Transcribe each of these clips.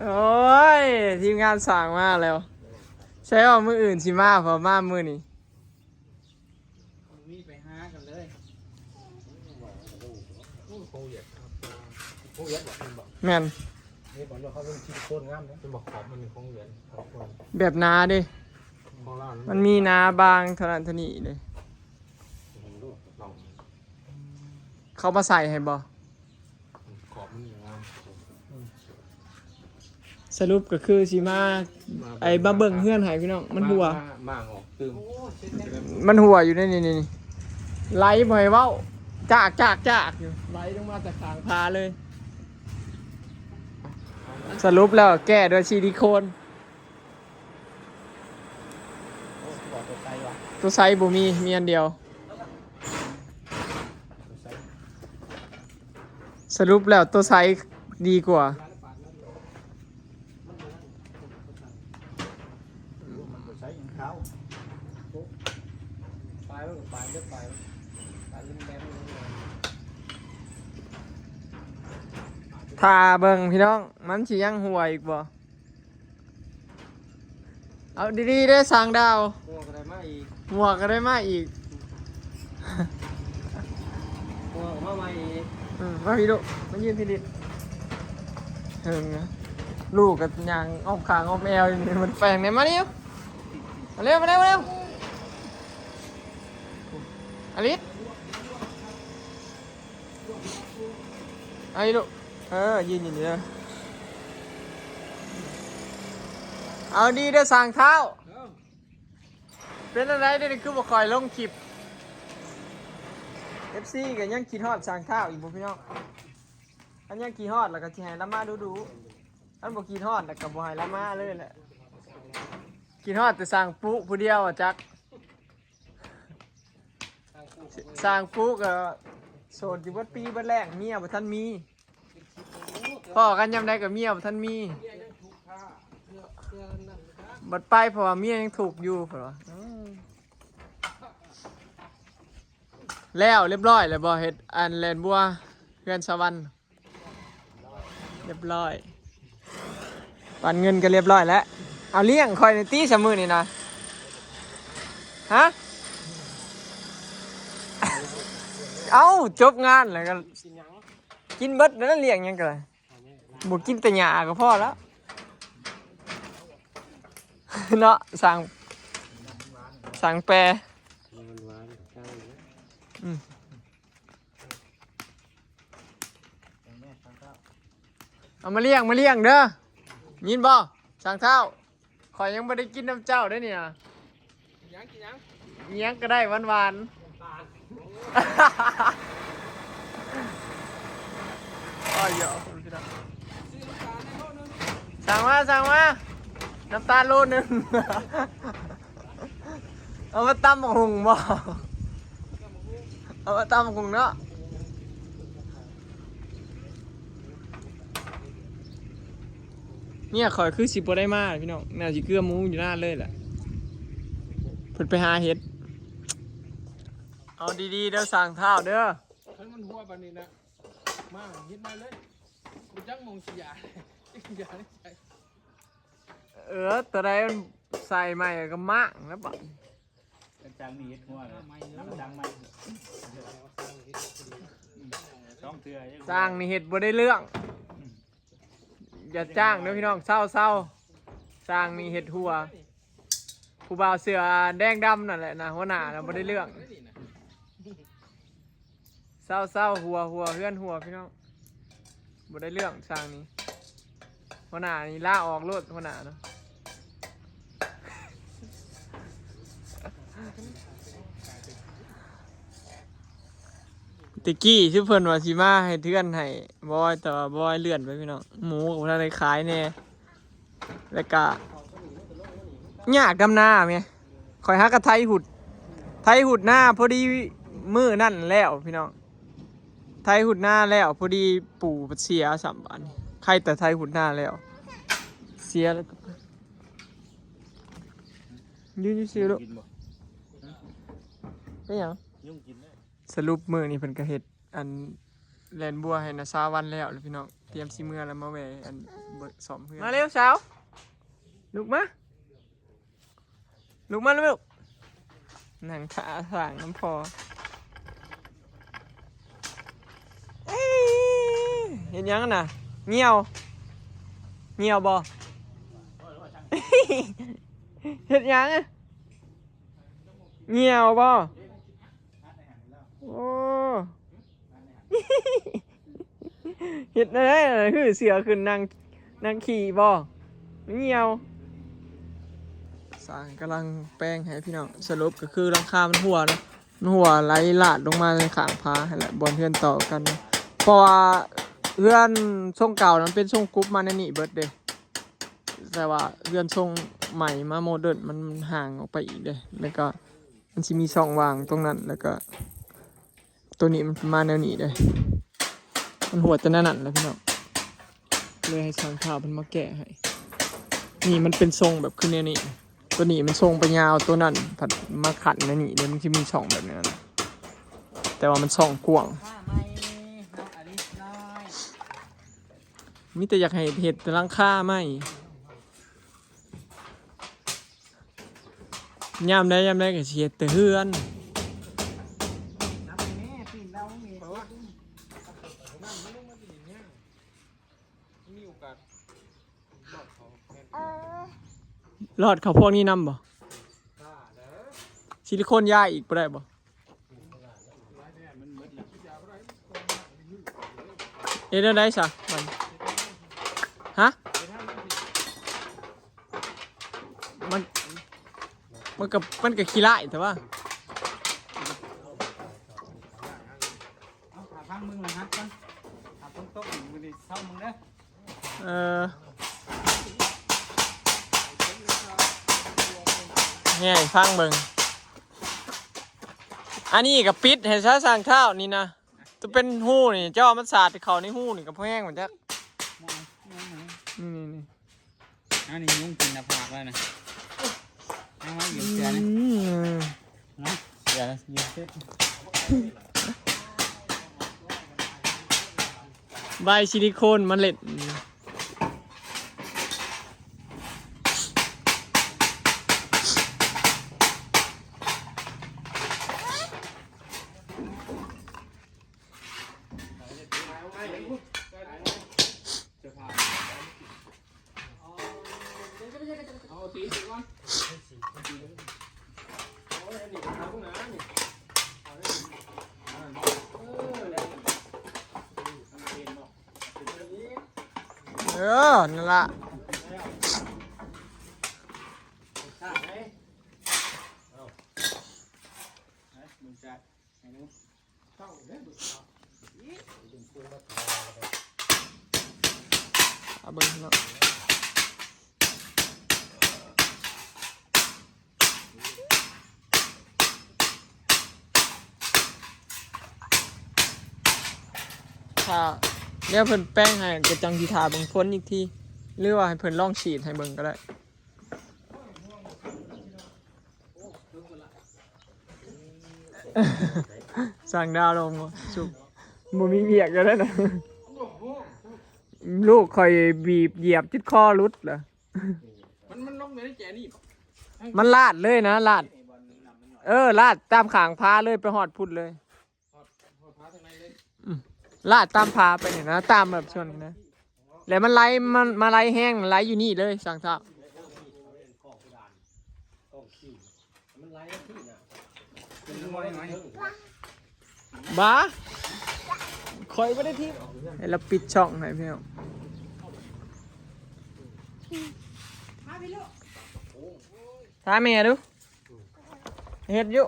ໂອ້ຍ ທີມງານສ້າງມາແລ້ວ. ໃຊ່ວ່າມື້ອື່ນຊິມາ ເພາະມາມື້ນີ້. ມີໄປຫາກັນເລີຍ. ໂອ້ ຂອງຫວຽດ ຂອງຫວຽດບໍ່ ແມ່ນບໍ່? ແມ່ນ. ນີ້ບໍ່ເນາະ ເຂົາເປັນຊິລິໂຄນງາມເດ້. ເປັນບໍ່ ຂອບມັນຂອງຫວຽດ ຂອບມັນ ແບບໜາເດ້. ຂອງລາວ ມັນມີໜາບາງເທົ່ານັ້ນເທົ່ານີ້ເດ້. ລອງ ເຂົາມາໃສ່ໃຫ້ບໍ່? ຂອບມັນງາມ. ສະຫຼຸບກໍຄືຊິມາ ມາເບິ່ງ ໄອ້ ມາເບິ່ງເຮືອນໃຫ້ພີ່ນ້ອງ. ມັນຮົ່ວ ມາ ມາ ມາອອກຕື່ມ ມັນຮົ່ວຢູ່ໃນນີ້ ນີ້ ນີ້ ໄຫຼບໍ່ໃຫ້ເວົ້າ ຈາກ ຈາກ ຈາກຢູ່ ໄຫຼລົງມາຈາກຂ້າງຜາເລີຍ. ສະຫຼຸບແລ້ວແກ້ດ້ວຍຊິລິໂຄນ. ໂອ້ ຕົວໃສວະ ຕົວໃສບໍ່ມີ ມີອັນດຽວ. ສະຫຼຸບແລ້ວຕົວໃສດີກວ່າ. ຖ້າເບິ່ງພີ່ນ້ອງ ມັນຊິຍັງຮົ່ວອີກບໍ່? ເອົາດີໆເດ້ຊ່າງດາວ. ໝວກກໍໄດ້ມາອີກ ໝວກກໍໄດ້ມາອີກ ໝວກກໍມາໃໝ່ອີກ. ອືມ ມາພີ່ລູກ ມາຢືນພີ້ດິ. ເຖິງ ລູກກໍຍ່າງອ້ອມຂ້າງອ້ອມແອວຢູ່ນີ້ ມັນແປງແດ່. ມາເລັວ ມາເລັວ ມາເລັວ ມາເລັວ ອາລິດ. ເອົາອີກລູກ ເອີ ຢືນຢູ່ນີ້ເດີ. ເອົາດີເດີຊ່າງທ້າວ. ເປັນຈັ່ງໃດເດ ຄືບໍ່ຄ່ອຍລົງຄລິບ? ເອັຟຊີກໍຍັງຄິດຮອດຊ່າງທ້າວອີກບໍ່ພີ່ນ້ອງ? ຄັນຍັງຄິດຮອດແລ້ວກໍຊິໃຫ້ລາມາດຸໆ ຄັນບໍ່ຄິດຮອດແລ້ວກໍບໍ່ໃຫ້ລາມາເລີຍແຫຼະ. ຄິດຮອດແຕ່ຊ່າງປຸຜູ້ດຽວອະຈັກ. ຊ່າງປຸກະໂສດຢູ່ເບິດປີເບິດແລ້ງ ເມຍບໍ່ທັນມີ. ພໍ້ກັນຍາມໃດກໍເມຍບໍ່ທັນມີ. ບັດໄປເພາະວ່າເມຍຍັງທຸກຢູ່ ເພິ່ນວ່າ. ອືມ ແລ້ວ ລຽບຮ້ອຍແລ້ວບໍ່? ເຮັດອັນແລ່ນບົວເຮືອນສະຫວັນ. ລຽບຮ້ອຍ ປັນເງິນກໍລຽບຮ້ອຍແລ້ວ. ເອົາລ້ຽງຂ້ອຍນີ້ຕິ ຊະມື້ນີ້ນະ ຮະ? ເອົ້າ ຈົບງານແລ້ວກໍກິນເບິດແລ້ວ ລ້ຽງຫຍັງກໍໄດ້. ບໍ່ກິນແຕ່ຫຍ້າກໍພໍແລ້ວເນາະ. ສ້າງ ສ້າງແປ. ອືມ ເອົາມາລ້ຽງ ມາລ້ຽງເດີ ຍິນບໍ່ ຊ່າງທ້າວ? ຂ້ອຍຍັງບໍ່ໄດ້ກິນນຳເຈົ້າເດ້ນີ້ນະ. ກິນຫຍັງ ກິນຫຍັງ? ອີຫຍັງກໍໄດ້ຫວານໆ. ນ້ຳຕານ. ອ້າຍ ຢ່າ ພີ່ນ້ອງ ຊື້ນ້ຳຕານໃຫ້ໂລໜຶ່ງ. ສັ່ງມາ ສັ່ງມາ ນ້ຳຕານໂລໜຶ່ງ. ເອົາມາຕຳບັກຫຸ່ງບໍ່? ເອົາມາຕຳບັກຫຸ່ງເນາະ. ເມຍຂ້ອຍຄືຊິບໍ່ໄດ້ມາພີ່ນ້ອງ ໜ້າຊິເກືອໝູຢູ່ນາເລີຍແຫຼະ. ເພິ່ນໄປຫາເຫັດ. ເອົາດີໆເດີ ຊ່າງທ້າວເດີ. ຄັນມັນຮົ່ວປານນີ້ນະ ມາເຮັດໃໝ່ເລີຍ. ບໍ່ຈັກໝ່ອງຊິຢາ ຢາໃນໃສ. ເອີ ຕົວໃດມັນໃສ່ໃໝ່ກໍມ້າງແລ້ວບາດນີ້. ກະຈັງນີ້ເຮັດຫົວນະ ກະຈັງໃໝ່ ສອງເທື່ອ ຊ່າງນີ້ເຮັດບໍ່ໄດ້ເລື່ອງ. ຢ່າຈ້າງເດີພີ່ນ້ອງ ເຊົາໆ. ຊ່າງນີ້ເຮັດຫົວ ຜູ້ບ່າວເສື້ອແດງດຳນັ້ນແຫຼະນະ ຫົວໜ້ານະ ບໍ່ໄດ້ເລື່ອງ. ເຊົາໆ ຫົວ ຫົວ ເຮືອນຮົ່ວພີ່ນ້ອງ ບໍ່ໄດ້ເລື່ອງຊ່າງນີ້. ຫົວໜ້ານີ້ລາອອກໂລດ ຫົວໜ້ານະ. ແຕ່ກີ້ຄືເພິ່ນວ່າຊິມາເຮັດເຮືອນໃຫ້ບອຍ ແຕ່ວ່າບອຍເລື່ອນໄປພີ່ນ້ອງ ໝູກໍບໍ່ທັນໄດ້ຂາຍແດ່. ແລ້ວກະຍາກດຳນາແມ ຂ້ອຍຫາກະໄຖຫຸດ ໄຖຫຸດນາ ພໍດີມື້ນັ້ນແລ້ວພີ່ນ້ອງ ໄຖຫຸດນາແລ້ວ ພໍດີປູ່ເສຍຊ້ຳບາດນີ້. ໃຄແຕ່ໄຖຫຸດນາແລ້ວ ເສຍແລ້ວ. ຢືນຢູ່ຊື່ລູກ ເປັນຫຍັງ? ຍຸງກິນເດ້. ສະຫຼຸບມື້ນີ້ເພິ່ນກະເຮັດອັນ ແລ່ນບົວໃຫ້ນາສາວວັນແລ້ວແຫຼະພີ່ນ້ອງ ຕຽມຊິເມືອແລ້ວ ມາແວ່ອັນເບິ່ງ ສ້ອມເຮືອນ ມາເລັວສາວ ລຸກມາ ລຸກມາລູກ ນັ່ງຖ້າສ້າງນຳພໍ່ ເອີ ເຮັດຫຍັງຫັ້ນນະ? ຍ່ຽວ ຍ່ຽວບໍ່? ເຮັດຫຍັງ? ຍ່ຽວບໍ່? ໂອ້ ເຮັດແນວໃດ? ຄືເສື້ອຂຶ້ນ ນັ່ງ ນັ່ງຂີ່ບໍ່? ມັນຍ່ຽວ. ຊ່າງກຳລັງແປງໃຫ້ພີ່ນ້ອງ ສະຫຼຸບກໍຄືຫຼັງຄາມັນຮົ່ວເນາະ ມັນຮົ່ວໄຫຼລາດລົງມາໃນຂ້າງຝາຫັ້ນແຫຼະ ບ່ອນເຮືອນຕໍ່ກັນເນາະ ເພາະວ່າເຮືອນຊົງເກົ່ານັ້ນເປັນຊົງກຸບມາໃນນີ້ເບິດເດ້ ແຕ່ວ່າເຮືອນຊົງໃໝ່ມາໂມເດີນ ມັນ ມັນຫ່າງອອກໄປອີກເດ້ ແລ້ວກໍ ມັນຊິມີຊ່ອງວ່າງຕົງນັ້ນ ແລ້ວກໍຕົວນີ້ມັນປະມານແນວນີ້ເດ້ ມັນຮົ່ວແຕ່ແນວນັ້ນແຫຼະພີ່ນ້ອງ ເລີຍໃຫ້ຊ່າງທ້າວເພິ່ນມາແກ້ໃຫ້. ນີ້ມັນເປັນຊົງແບບຄືແນວນີ້ ຕົວນີ້ມັນຊົງໄປຍາວ ຕົວນັ້ນພັດມາຂັ້ນແນວນີ້ເດ້ ມັນຊິມີຊ່ອງແບບນັ້ນ ແຕ່ວ່າມັນຊ່ອງກວ້າງ. ມີແຕ່ຢາກໃຫ້ເຮັດແຕ່ຫຼັງຄາໃໝ່. ຍາມໃດ ຍາມໃດກໍຊິເຮັດແຕ່ເຮືອນ. ມີໂອກາດລອດເຂົ້າ ລອດເຂົ້າພວກນີ້ນຳບໍ່? ຊິລິໂຄນຢາຍອີກບໍ່ໄດ້ບໍ່? ເຮັດແນວໃດຊະບັດນີ້? ຮະ? ມັນ ມັນກໍ ມັນກໍຂີ້ຮ້າຍແຕ່ວ່າ ເອົາ ຖ້າຟັງເບິ່ງລະຫັດກ່ອນ ຖ້າຝົນຕົກມື້ນີ້ເຊົາເບິ່ງເດີ. ເອີ ແຫຍ່ໃຫ້ຟັງເບິ່ງ ອັນນີ້ກໍປິດໃຫ້ຊະ ຊ່າງທ້າວນີ້ນະ ຈະເປັນຮູນີ້ ເຈົ້າເອົາມັນສາດເຂົ້າໃນຮູນີ້ກໍພໍແຮງໝົດຈັກ ນີ້ໆໆ ອັນນີ້ຍຸງກິນໜ້າຜາກແລ້ວນະ ຍັງມາຢູ່ເທື່ອນະ ອືມ ເນາະ ເສືອນະ ໃບຊິລິໂຄນມາເລັດ. ເອີ ນັ້ນລະ. ເອົາເບິ່ງເນາະ ຖ້າແລ້ວເພິ່ນແປງໃຫ້ ກໍຈັ່ງຊິຖ້າເບິ່ງຜົນອີກທີ ຫຼືວ່າໃຫ້ເພິ່ນລອງສີດໃຫ້ເບິ່ງກໍໄດ້. ສ້າງດາວລົງ ສຸກ ບໍ່ມີວຽກແລ້ວນະ ລູກຂ້ອຍບີບຢຽບຈົນຄໍຫຼຸດລະ ມັນ ມັນລົງໄປໃນແຈນີ້ບໍ່? ມັນລາດເລີຍນະ ລາດ ເອີ ລາດຕາມຂ້າງຝາເລີຍ ໄປຮອດພຸ້ນເລີຍ. ອືມ ລາດຕາມຝາໄປນີ້ນະ ຕາມແບບສ່ວນນີ້ນະ ແລ້ວມັນໄຫຼ ມັນມາໄຫຼແຮງ ໄຫຼຢູ່ນີ້ເລີຍ ຊ່າງທ້າວ. ບາ ຂ້ອຍບໍ່ໄດ້ທີບ ໃຫ້ລາວປິດຊ່ອງໃຫ້ພີ່ນ້ອງ. ຖາມແມ່ດູ. ເຮັດຢູ່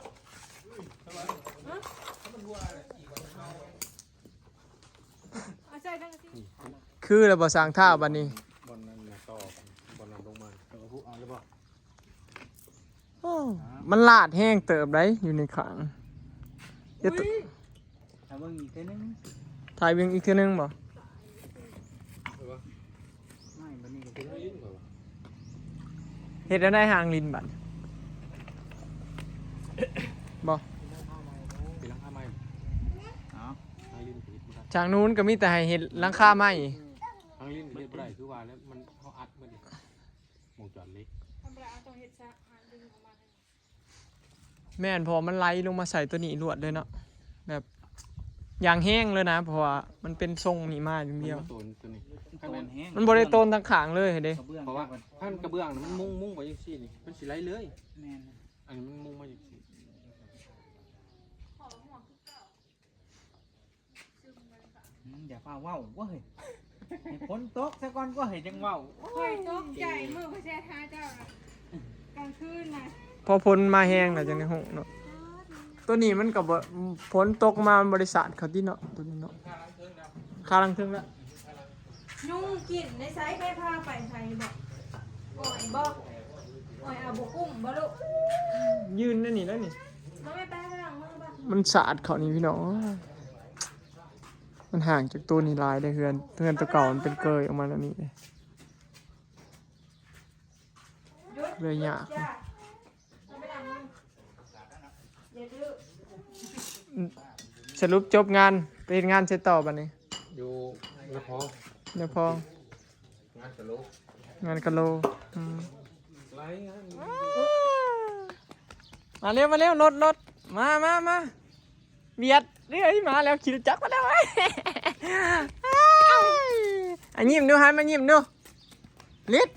ຄືແລ້ວບໍ່ ຊ່າງທ້າວ ບັດນີ້ ບ່ອນນັ້ນນະ ຕໍ່ ບ່ອນນັ້ນລົງມາ ເອີ ເອົາແລ້ວບໍ່? ໂອ້ ມັນລາດແຮງເຕີບໃດ ຢູ່ໃນຂ້າງ ເຮັດ ຖ້າເບິ່ງອີກເທື່ອໜຶ່ງ ຖ້າເບິ່ງອີກເທື່ອໜຶ່ງບໍ່? ເຮັດແນວໃດຫາງລິນບັດ ບໍ່ ປີຫຼັງຄາໃໝ່ ເອົາ ຫາງລິນ ເຮັດບໍ່ໄດ້ ທາງນູ້ນກໍມີແຕ່ໃຫ້ເຮັດຫຼັງຄາໃໝ່. ທາງຫຼິ້ນເຮັດບໍ່ໄດ້ ຄືວ່າແລ້ວ ມັນ ເຮົາອັດໝົດນີ້ ວົງຈອນເຫຼັກ. ທຳມະດາເຮົາຕ້ອງເຮັດຊະ ຫາດຶງອອກມາ. ແມ່ນ ເພາະວ່າມັນໄຫຼລົງມາໃສ່ຕົວນີ້ລວດເລີຍເນາະ ແບບຢ່າງແຮງເລີຍນະ ເພາະວ່າມັນເປັນຊົງນີ້ມາຢ່າງດຽວ. ມັນບໍ່ໂຕນຕົວນີ້ ມັນບໍ່ໄດ້ໂຕນທັງຂ້າງເລີຍເດ້ ກະເບື້ອງ ເພາະວ່າຄັນກະເບື້ອງນະ ມັນມຸງ ມຸງໄວ້ຈັ່ງຊີ້ນີ້ ມັນຊິໄຫຼເລີຍ. ແມ່ນ ອັນນີ້ມັນມຸງມາຈັ່ງຊີ້. ອືມ ຢ່າຟ້າວເວົ້າເວີ້ຍ ໃຫ້ຝົນຕົກຊະກ່ອນເວີ້ຍ ຈັ່ງເວົ້າ. ໂອ້ຍ ຂ້ອຍຕົກໃຈມື້ຂ້ອຍແຊດຫາເຈົ້ານະ ກາງຄືນນະ. ພໍຝົນມາແຮງແລ້ວຈັ່ງໄດ້ຮູ້ເນາະ. ຕົວນີ້ມັນກໍບໍ່ ຝົນຕົກມາມັນບໍ່ໄດ້ສາດເຂົາຕິເນາະ ຕົວນີ້ເນາະ. ຄາຫຼັງເທິງແລ້ວ ຍຸງກິນໃນໃສ ໃຜພາໄປໃສບໍ? ອ້ອຍບໍ? ອ້ອຍເອົາບໍ່ກຸ້ມບໍລູກ? ຢືນໃນນີ້ແລ້ວນີ້ ບໍ່ແມ່ນໄປລ້າງມືບໍ? ມັນສາດເຂົານີ້ພີ່ນ້ອງ. ມັນຫ່າງຈາກໂຕນີ້ຫຼາຍເດ້ ເຮືອນ ເຮືອນໂຕເກົ່າມັນເປັນເກີຍອອກມາແນວນີ້ເດ້ ເລີຍຍາກ. ສະຫຼຸບຈົບງານ ໄປເຮັດງານໃສຕໍ່ບັດນີ້? ຢູ່ນະຄອນ ນະຄອນ. ງານກະໂລ ງານກະໂລ. ອືມ ມາເລັວ ມາເລັວ ລົດ ລົດ ມາ ມາ ມາ ບຽດເລື້ອຍ ມາແລ້ວ ຂີ່ລົດຈັກມາແລ້ວ. ອ່ະ ຍິ້ມດູ ຫັນມາຍິ້ມດູ ລິດ.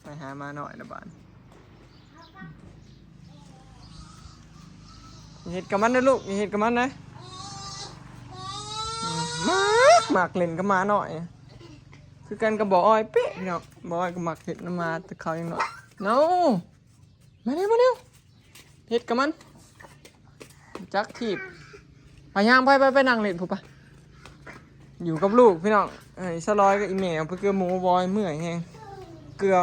ໄປຫາໝານ້ອຍລະບາດ. ຢ່າເຮັດກັບມັນເດີລູກ ຢ່າເຮັດກັບມັນເດີ. ມັກ ມັກຫຼິ້ນກັບໝານ້ອຍ ຄືກັນກັບບໍ່ອ້ອຍເປະພີ່ນ້ອງ. ບໍ່ອ້ອຍກໍມັກເຮັດນຳໝາແຕ່ເຂົາຍັງນ້ອຍ. ເອົາ ມາເລັວ ມາເລັວ ເຮັດກັບມັນ ຈັກຖີບ. ໄປຍ່າງໄປ ໄປ ໄປນັ່ງຫຼິ້ນພຸ້ນໄປ. ຢູ່ກັບລູກພີ່ນ້ອງ ໃຫ້ສາວລອຍກັບອີ່ແມ່ອອກໄປເກືອໝູ. ບອຍເມື່ອຍແຮງ ເກືອ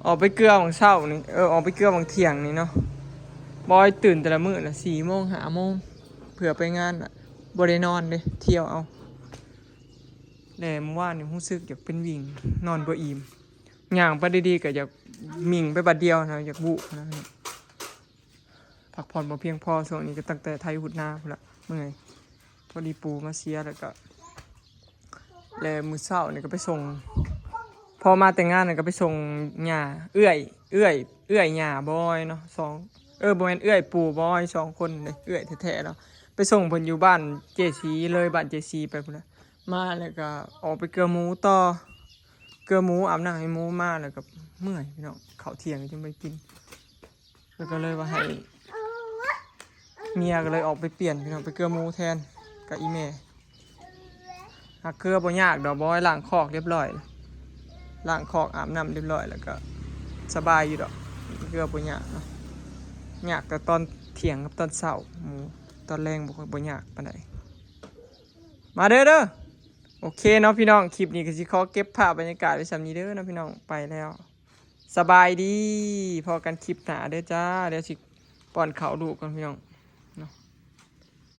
ອອກໄປເກືອຫວ່າງເຊົ້ານີ້ ເອີ ອອກໄປເກືອຫວ່າງທ່ຽງນີ້ເນາະ. ບອຍຕື່ນແຕ່ລະມື້ລະສີ່ໂມງ ຫ້າໂມງ ເພື່ອໄປງານລະ ບໍ່ໄດ້ນອນເດ້ ທ່ຽວເອົາ. ແລະມື້ວານນີ້ຮູ້ສຶກຢາກເປັນວິ່ງ ນອນບໍ່ອີ່ມ ຍ່າງໄປດີໆກໍຢາກມິ່ງໄປບາດດຽວນະ ຢາກວູບນະ. ພັກຜ່ອນບໍ່ພຽງພໍ ຊ່ວງນີ້ກໍຕັ້ງແຕ່ໄຖຫຸດນາພຸ້ນລະ ເມື່ອຍ. ພໍດີປູມາເສຍ ແລ້ວກໍ ແລະມື້ເຊົ້ານີ້ກໍໄປສົ່ງ ພໍມາແຕ່ງານນີ້ກໍໄປສົ່ງຍ່າ ເອື້ອຍ ເອື້ອຍ ເອື້ອຍຍ່າບອຍເນາະ ສອງ ເອີ ບໍ່ແມ່ນ ເອື້ອຍປູ່ບອຍ ສອງຄົນເດ້ ເອື້ອຍແທ້ໆເນາະ. ໄປສົ່ງເພິ່ນຢູ່ບ້ານເຈສີ ເລີຍບ້ານເຈສີໄປພຸ້ນນະ. ມາແລ້ວກໍອອກໄປເກືອໝູຕໍ່ ເກືອໝູ ອາບນ້ຳໃຫ້ໝູ ມາແລ້ວກໍເມື່ອຍພີ່ນ້ອງ ເຂົ້າທ່ຽງກໍຍັງບໍ່ໄດ້ກິນ. ແລ້ວກໍເລີຍວ່າໃຫ້ ເມຍກໍເລີຍອອກໄປປ່ຽນພີ່ນ້ອງ ໄປເກືອໝູແທນກັບອີ່ແມ່. ຫາກເກືອບໍ່ຍາກດອກ ບອຍລ້າງຄອກຮຽບຮ້ອຍ ລ້າງຄອກອາບນ້ຳຮຽບຮ້ອຍ ແລ້ວກໍສະບາຍຢູ່ດອກ ເກືອບໍ່ຍາກເນາະ. ຍາກແຕ່ຕອນທ່ຽງກັບຕອນເຊົ້າ ໝູ ຕອນແລງບໍ່ ບໍ່ຍາກປານໃດ. ມາເດີ ເດີ ໂອເຄເນາະພີ່ນ້ອງ ຄລິບນີ້ກໍຊິຂໍເກັບພາບບັນຍາກາດໄວ້ສ່ຳນີ້ເດີເນາະພີ່ນ້ອງ ໄປແລ້ວ ສະບາຍດີ ພໍ້ກັນຄລິບໜ້າເດີຈ້າ. ດຽວຊິປ້ອນເຂົ້າລູກກ່ອນພີ່ນ້ອງ.